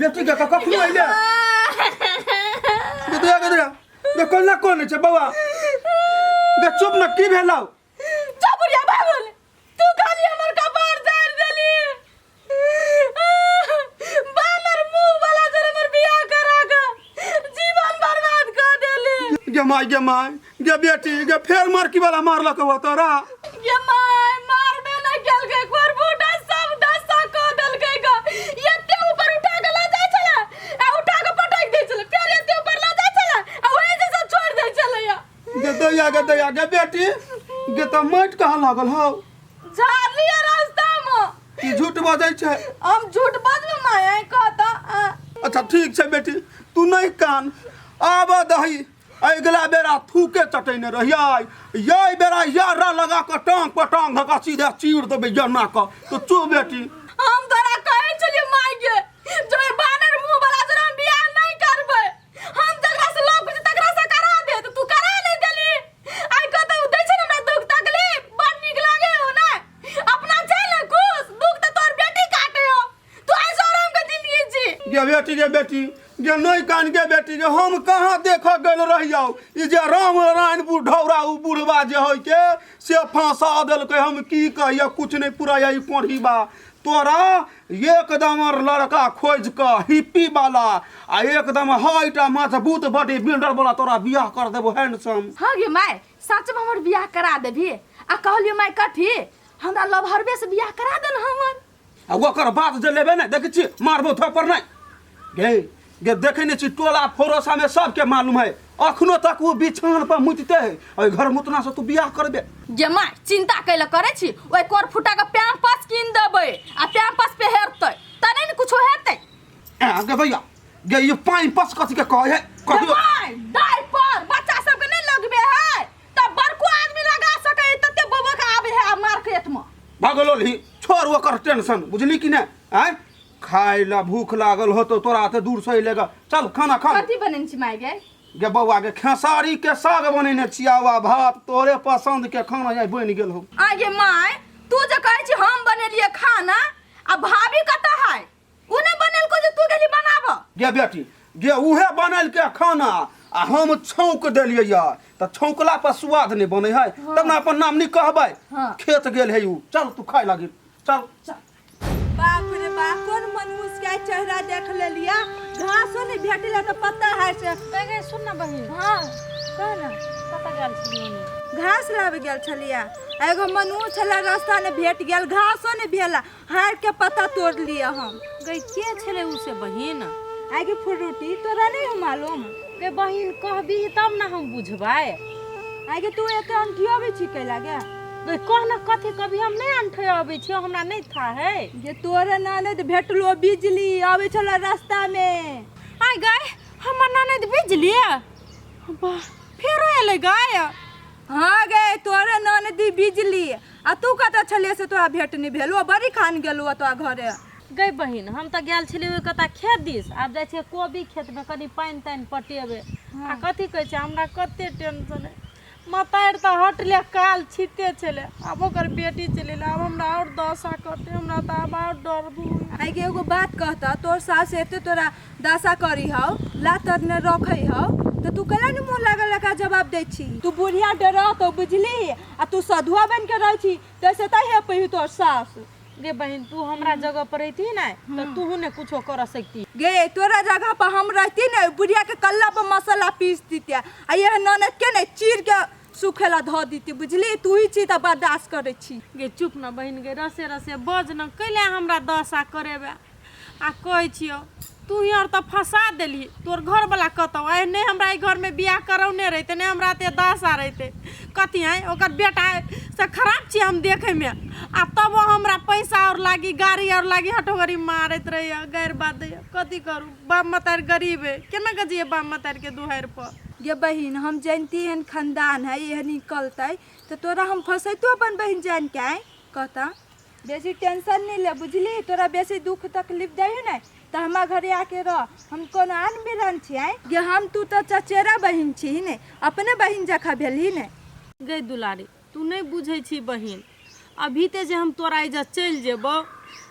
बेटी के कखनो अइले गे दया गे दया गे कोना कोन छै बौआ गे चुप न की भेलौ चपुरिया भागल तू खाली हमर कपार झाड़ देली बानर मुंह वाला जर हमर बियाह करा के जीवन बर्बाद कर देली गे माय गे माय गे बेटी गे फेर मरकी वाला मारलक हो तोरा गे माय मारबे न केलकै कोर बूटा सब दशा क देलकै ग एते ऊपर उठा के ल जाय छले आ उठा के पटक दै छले फेर एते ऊपर ल जाय छले आ ओही जैसा छोड़ दै छले या गे दैया गे दैया गे बेटी गे तऽ माटि कहाँ लागल हौ झाड़लियै रास्ता में ई झूठ बजै छै हम झूठ बजबै माय आइ कहता अच्छा ठीक छै बेटी तू नहि कान आब दही अगिला बेरा थूके चटेने रहियै यही बेरा यारा लगा कऽ टांग पर टांग धऽ कऽ सीधे चीर देबै जना कऽ तो चुप बेटी हम तोरा कहै छलियै माय के जो ई बानर मुंह वाला जरा हम बियाह नहि करबै हम जकरा से लव करै छी तकरा से करा दे तऽ तू करा नहि देली आइ कतौ दै छै ने हमरा दुख तकलीफ बड़ नीक लागे हो ने अपना छै ने खुश दुख तऽ तोहर बेटी काटे हो तू ऐसो आराम के जिंदगी जी गे बेटी गे बेटी गे नहि कान गे बेटी गे हम कहाँ देखऽ गेल रहियौ ई जे राम नारायण बुढ़ौरा उ बुढ़बा जे होइ के से फंसा देलकै हम की कहियै कुछ नहि पूरा ई कोढ़ीबा तोरा एकदम लड़का खोजि कऽ हिप्पी वाला आ एकदम हाइट आ मजबूत बॉडी बिल्डर वाला तोरा बियाह कर देबो हैंडसम हाँ गे माय सच में हमर बियाह करा देबही आ कहलियो माय कथी हमरा लवहरबे से बियाह करा देन हमर आ ओकर बात जे लेबे ने देखै छी मारबो थप्पड़ नहि गे गे देखै नहि छी टोला फरोसामे सबके मालूम है अखनो तक ओ बिछान पर मुतते है ओहि घर मुतना से तू बियाह करबे गे माय चिंता कैला करै छी ओहि कोर फुटा के पैम्पस कीन देबै आ पैम्पस पहिरतै त नहि ने कुछो हेतै ए गे भैया गे ई पानि पस कथी के कहै है गे कहियो माय डायपर बच्चा सबके नहि लगबे है त बड़को आदमी लगा सकै है तते बबक आबै है आब मार्केट में भगलोल ही छोड़ ओकर टेंशन बुझली कि नहि आँय खाय ला भूख लागल होतो तोरा तऽ दूर से अइलेगा चल खाना खा कथी बनेने छी माय गे गे बौआ गे खेसारी के साग बनेने छिया वा भात तोरे पसंद के खाना आइ बनि गेल हो आ गे माय तू जे कहै छी हम बनेलिए खाना आ भाभी कतऽ है उ नहि बनेलको जे तू गेली बनाबऽ गे बेटी गे उहे बनल के खाना आ हम छौंक देलियै या तऽ छौंकला पर स्वाद नहि बनै है तब ने अपन नाम नहि कहबै हाँ। खेत गेल है उ चल तू खाय लागी चल बाप रे बाप कोन मनुष्य के चेहरा देख लेलिया घासो नहीं भेटले तऽ पत्ता है से गे सुन ना बहिन हाँ कह ना कतऽ गेल छली मम्मी घास लाबे गेल छलिया आ एगो मनुष्य छला रास्ता ने भेट गेल घासो नहीं भेला हार के पत्ता तोड़ लिया हम गई के छलै उ से बहिन आगे फुर्रुटी तोरा नहीं हो मालूम गे बहिन कहबी तब ना हम बुझबै आगे तू एते अंठियाबै छी कैला गे गई कह ना कथी कभी हम नहि अंठे अबै छियै हमरा नहि था है जे तोरे ननद भेटलो बिजली आबै छलो रास्ता में आय गई हमर ननद बिजली वाह फेरो एलै गाय हाँ गे तोरे ननदी बिजली आ तू कतऽ छलियै से तोरा भेट नहि भेलो बड़ी खान गेलो तोरा घरे गई बहिन हम तऽ गेल छलियै ओहि कता खेत दिस आब जाइ छियै कोबी खेतमे कनि पानि तानि पटेबै आ कथी कहै छै हमरा कते टेंशन है मतारि तऽ हटले काल छिते छलै आब ओकर बेटी चलि एलै आब हमरा आओर दशा करतै हमरा तऽ आब आओर डर भूल आइ गे एगो बात कहता तोर सास एते तोरा दशा करी हौ लात तर ने रखै हौ तऽ तू कैला ने मुँह लागल लगा जवाब दै छी तू बुढ़िया डरत बुझली आ तू सधुआ बनि के रहै छी तैसे तऽ हे पही तोर सास गे बहिन तू हमरा जगह पर रहिती ने तऽ तूहू ने कुछो कर सकती गे तोरा जगह पर हम रहती ने बुढ़िया के कल्ला पर मसाला पीस दीते आ यह ननद के ने चीर के सुखेला धऽ दीती बुझली तू ही छी तऽ बर्दाश्त करै छी गे चुप न बहिन गे रसे रसे बज न कैले हमरा दशा करेबे आ कहै छियौ तू ही आओर तऽ फंसा देलही तोर घरवला कतौ आइ नहि हमरा एहि घरमे बियाह करौने रहितै नहि हमरा एते दशा रहितै कथी आँय ओकर बेटा से खराब छियै हम देखैमे आ तबो हमरा पैसा आओर लागी गाड़ी आओर लागी हटोगरी मारैत रहैए गारि बात दैए कथी करू बाप मतारि गरीब है केना कऽ जइयै बाप मतारिके दुहारि पर गे बहिन हम जानती एहन खानदान है एहन निकलतै तऽ तोरा हम फंसैतो अपन बहिन जान के आँय कहता बेसी टेंशन नहीं ले बुझली तोरा बेसी दुख तकलीफ दै है ने तऽ हमरा घरे आके रह हम कोनो आन बिरान छी आँय गे हम तू तऽ चचेरा बहिन छी ने अपने बहिन जखा भेलही ने गै दुलारी तू नहि बुझै छी बहिन अभी ते जे हम तोरा एहिजा चलि जेबौ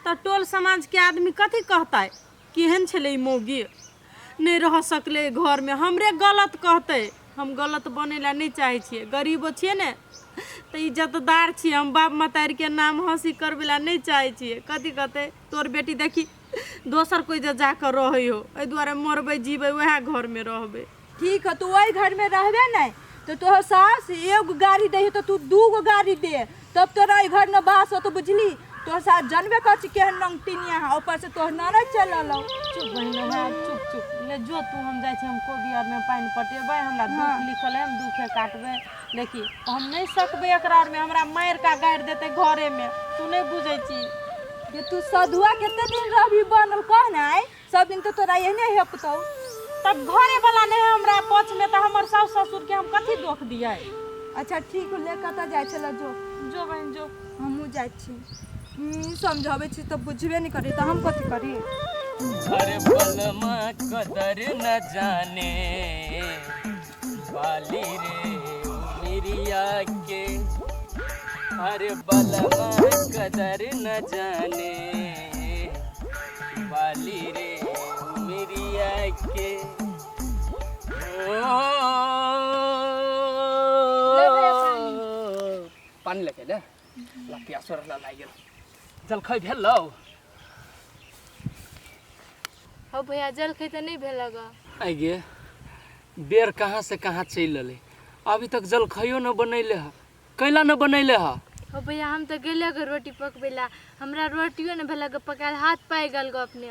तऽ टोल समाजके आदमी कथी कहतै केहन छलै ई मौगी नहि रह सकलै घरमे हमरे गलत कहतै हम गलत बनै लए नहि चाहै छियै गरीबो छियै ने तऽ इज्जतदार छियै हम बाप महतारीके नाम हँसी करबै लए नहि चाहै छियै कथी कहतै तोर बेटी देखी दोसर कोइ जे जाकऽ रहै हो एहि दुआरे मरबै जीबै उएह घरमे रहबै ठीक है तू वही घर में रहबे नहीं तो तोहर सास एगो गाड़ी दे तो तू दूगो गाड़ी दे तब तोरा ई घर में बास हो तो बुझली तोहर सास जानबे कर छी केहन नंगटिनिया है ऊपर से तोहर ननद चल अलो चुप बहिन हमरा चुप चुप ले जो तू हम जाइ छी हम कोबी आरमे पानि पटेबै हमरा दुख लिखल है हम दुखे काटबै देखी हम नहि सकबै एकरा आरमे हमरा मारि का गाड़ि देतै घरेमे तू नहि बुझै छी ये तू सधुआ कते दिन रहबी बनल कह ना सब दिन तो तोरा एहने हेपतौ तब घरे वाला नहि हमरा पक्षमे तऽ हमर सासु ससुरके हम कथी दोख दियै अच्छा ठीक ले कतऽ जाइ छल जो जो बहिन जो हमहूँ जाइ छी समझाबै छी तऽ बुझबे नहि करी तऽ हम कथी करी हर पलमा कदर न जाने बाली रे उमिरिया के हर बलमा कदर न जाने बाली रे उमिरिया के ओ पानी लेके ले ला प्यासो रहला लागि गेल जलखै भेल लौ हौ भैया जलखै तऽ नहि भेल ग आइ गे बेर कहाँ से कहाँ चलि एलै अभी तक जलखैयो न बनैले ह कैला न बनैले ह हौ भैया हम तऽ गेलियै ग रोटी पकबै लए हमरा रोटियो नहि भेल ग पकायल हाथ पाकि गेल ग अपने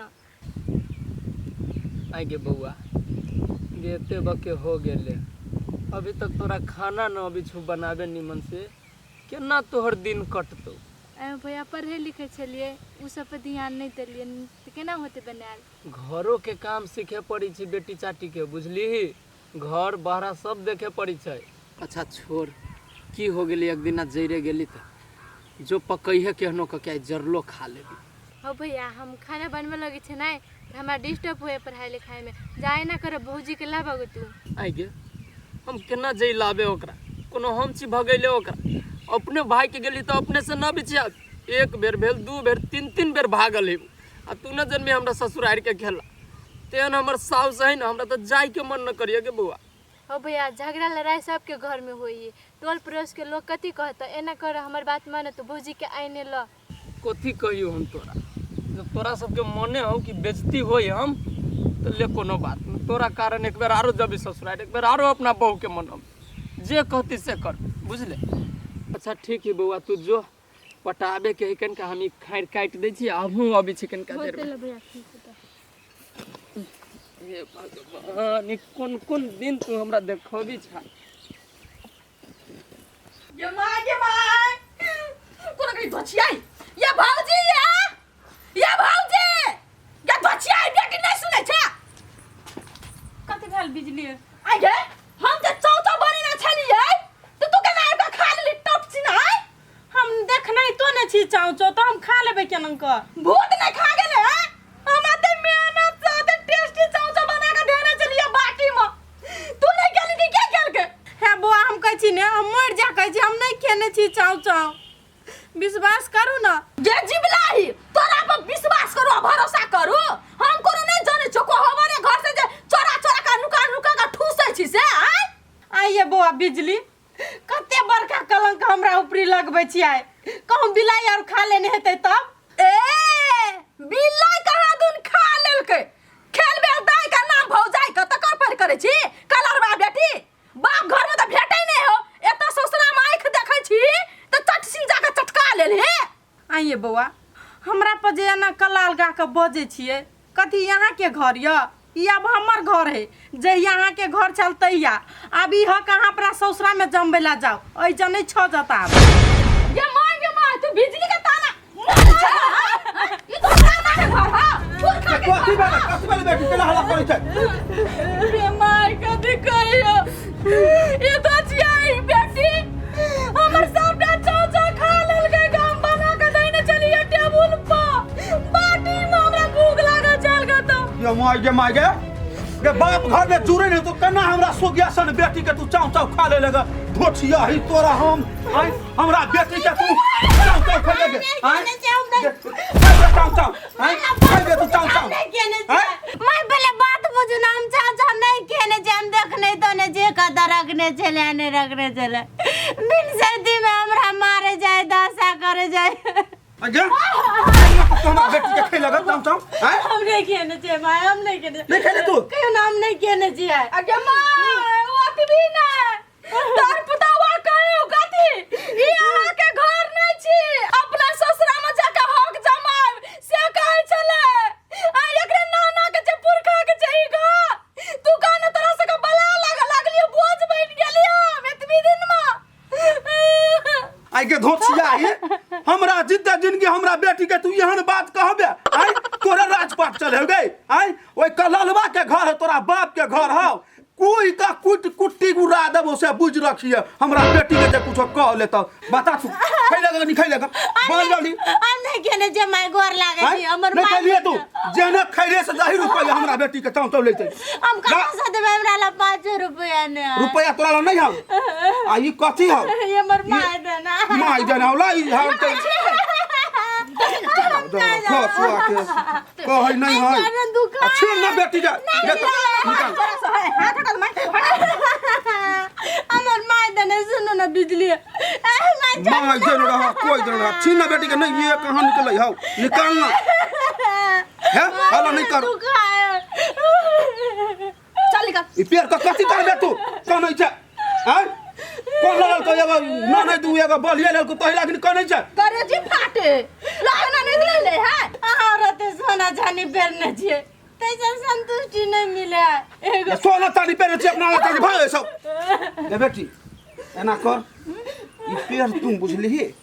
आइ गे बौआ गे एते बके हो गेले अभी तक तोरा खाना न अबै छौ बनाबे निमन से केना तोहर दिन कटतौ एहिमे भैया पढ़ै लिखै छलियै ओ सब पर ध्यान नहि देलियै तऽ केना होतै बनायल घरो के काम सीखे पड़ै छै बेटी चाटी के बुझलिही घर बहरा सब देखे पड़ै छै अच्छा छोड़ की हो गेली एक दिना जरे गेली तऽ जो पकैहे केहनो कऽ के आइ जरलो खा लेबी हौ भैया हम खाना बनबऽ लगै छै नहि तऽ हमरा डिस्टर्ब होइए पढ़ाइ लिखाइमे जा एना करब भौजीके लाबऽ गऽ तू आइ गे हम केना जइ लाबे ओकरा कोनो हम छी भगैले ओकरा अपने भाईके गेली तऽ अपने से न बिछिया एक बेर भेल दू बेर तीन तीन बेर भागल है आ तू न जनबी हमरा ससुरारिके खेला तेहन हमर साउस है न हमरा तऽ जाइके मन न करिए गे बौआ हौ भैया झगड़ा लड़ाइ सबके घरमे होइए टोल पड़ोसके लोक कथी कहतै एना कर हमर बात मानऽ तू भौजीके आइने लऽ कथी कहियौ हम तोरा जब तोरा सबके मने हो कि बेजती होई हम तऽ ले कोनो बात नहि तोरा कारण एक बेर आरो जबी ससुराल एक बेर आरो अपना बहूके मनब जे कहती से कर बुझले अच्छा ठीक है बौआ तू जो पटाबे के है कनिका हम ई खारि काटि दै छी हमहूँ अबै छी कनिका देर में। भैया ठीक है हे भगवान ई कोन कोन दिन तू हमरा देखबी छा ये माय ये माय कोना करी धोछियाई ये भौजी ये ये भौजी ये धोछियाई बेटी नहीं सुनै छै कथी भेल बिजली आइ गे हम जे चौ चौ बनेने छलियै तऽ तू केना आबि कऽ खा लेली टप छिनाइ हम देखने तो नहि छी चाउ चौ तऽ हम खा लेबै केना कऽ भूत नहीं खा गेलै हैं? हम एते मेहनत से एते टेस्टी चौ चौ बना कऽ देने छलियै बाटी में तू नहीं गेली कि के केलकै हे बौआ हम कहै छी ने हम मरि जा कहै छी हम नहि खेने छी चाउ चाउ विश्वास करू ने जे जिबलाही तोरा पर विश्वास करू आ भरोसा करू हम कोनो नहीं जानै छौ को हमारे घर से जे चोरा चोरा का नुका नुका का ठूसै छी से आय आइए बौआ बिजली कते बड़का कलंक हमरा ऊपरी लगबै छी आइ कहूँ बिलाइ आर खा लेने हेतै तब ए बिलाइ कहाँ दुन खा लेलकै खेलबे दाइ का नाम भौजाइ का तकर पर करै छी कलरबा बेटी बाप घर में तऽ भेटै नहि हो एतऽ ससुरा में आँखि देखै छी तऽ चट सिन जाके चटका लेल हे आइए बौआ हमरा पर जे एना कलाल गा कऽ बजै छियै कथी अहाँके घर यऽ ई आब हमर घर है जहिया अहाँके घर छल तहिया आब ई हक अहाँ अपना ससुरामे जमबै लए जाउ एहि नहि छऽ जाता आब ये माय ये माय तू बिजली के ताना मारै छै हाँ? ई तो ताना के घर हा पुरखा के कथी भेलै कथी भेलै बेटी केना हल्ला करै छै रे माय कथी कहियो ई तो छियै बेटी हमर सबटा चाव चाव खा लेलकै गाम बना के दैने चलिए टेबुल पर बाटी में हमरा भूख लागल चल गए तो ये माय गे माय गे गे बाप घर में जुड़े नहीं तो केना हमरा सोगिया सन बेटी के तू चाव चाव खा ले लगा धोठिया ही तोरा हम आय हमरा बेटी के तू चाव चाव खा ले आय चाव चाव आय खा ले तू चाव चाव नहीं केने आय? छै मैं पहले बात बुझू ना, हम चाव चाव नहीं केने छै, हम देखने तो ने जे कत रखने छले ने रखने छले, बिन सर्दी में हमरा मारे जाए दशा करे जाए। आगे तो हमरा बेटी के खेलगा चाव चाव आय हम नहीं केने छै माय, हम नहीं केने। नहीं खेले तू? कहियो ना, हम नहीं केने छियै। अगे माय ओतबी नहि तोर पुतौआ कहियो कथी ई अहाँ के घर नहि छी, अपना ससुरा में जाके हक जमायब से कहै छलै। आ एकरे नाना के जे पुरखा के छै ई घर, तू कहने तोरा सबके बला लाग लागलियो, बोझ बनि गेलियो हम एतबी दिन में। आइ के धोतिया हे हमरा जिद्दा जिंदगी हमरा बेटी के तू एहन बात कहबे आइ तोरा राजपाट चले गए आइ ओइ कललवा के घर है तोरा बाप के घर हौ कोई का कुट कुट्टी उड़ा देबो से बुझ रखिए हमरा बेटी के जे कुछो कह ले तो बता तू खैलेगा नहीं खैलेगा बोल जल्दी। हम नहीं केने छै माय, गोर लागे आइ छी हमर नहीं माय। खैलिए तू जेने खैले से दही रुपया हमरा बेटी के चाव चाव लेते हम कहाँ से देबै, हमरा ला 5 रुपया ने है। रुपया तोरा ला नहीं हौ आ ई कथी हौ? ये हमर माय देना। माय देना हौ ला ई हम तो कहै नहीं है कारण दुखा। आ छीन ना बेटी जा निकाल। तोरा से है हाथ हटा माय, हमर माय देने, सुनो ना बिजली ए my. माय देने रहा कोई देने रहा, छीन ना बेटी के। नहीं ये कहाँ निकलै हौ, निकाल ना है हला नहीं कर। दुखा है। चल निकल। ई पेड़ के कथी करबे तू कनै छै आय कोन लड़ल को एगो ना नहीं दू एगो बलिया लड़को तहि लागिन कनै छै करेजी फाटे लगना नहीं दिले है। अहाँ रहते सोना चानी पेरने छियै तैसे संतुष्टि नहीं मिले है एगो। सोना चांदी पेरे छी अपना चांदी भाग सब। ए बेटी एना कर ई पेड़ तू बुझलिही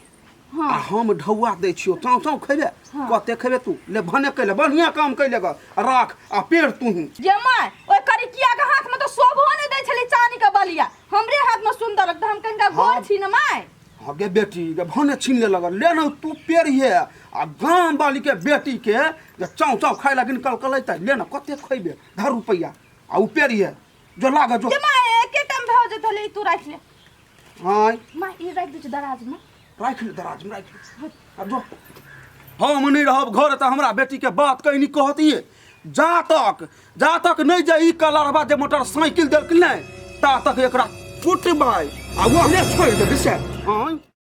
आ हम ढौआ दै छियौ चाव चाव खैबे कते खैबे तू ले भने कैले बढ़िया काम कैले ग राख आ पेड़ तू ही। ये my ओइ करिकिया के हाथ में तो शोभो नहीं दै छली चानी के बलिया, हमरे हाथ में सुंदर लगता, हम कनिका गोर छी न my. हाँ गे बेटी गे भने छीन ले लगल ले न तू पेड़ हे आ गाम वाली के बेटी के जे चाव चाव खाय लागिन कलकलैतै ले न कते खैबे धर रुपैया आ उ पेड़ हे जो लाग जो। ये my एके टाइम भऽ जेतै ले तू राख ले। हाँ my ई राख दै छी दराज में। राख ले दराज में राख ले अब जो हम नहीं रहब घर तऽ हमरा बेटी के बात कहीं नहीं कहतिए जा तक नहीं जे ई कलरबा जे मोटरसाइकिल देलखिन नहि ता तक एकरा कुटबै आ ओहने छोड़ि देबै से। आँय।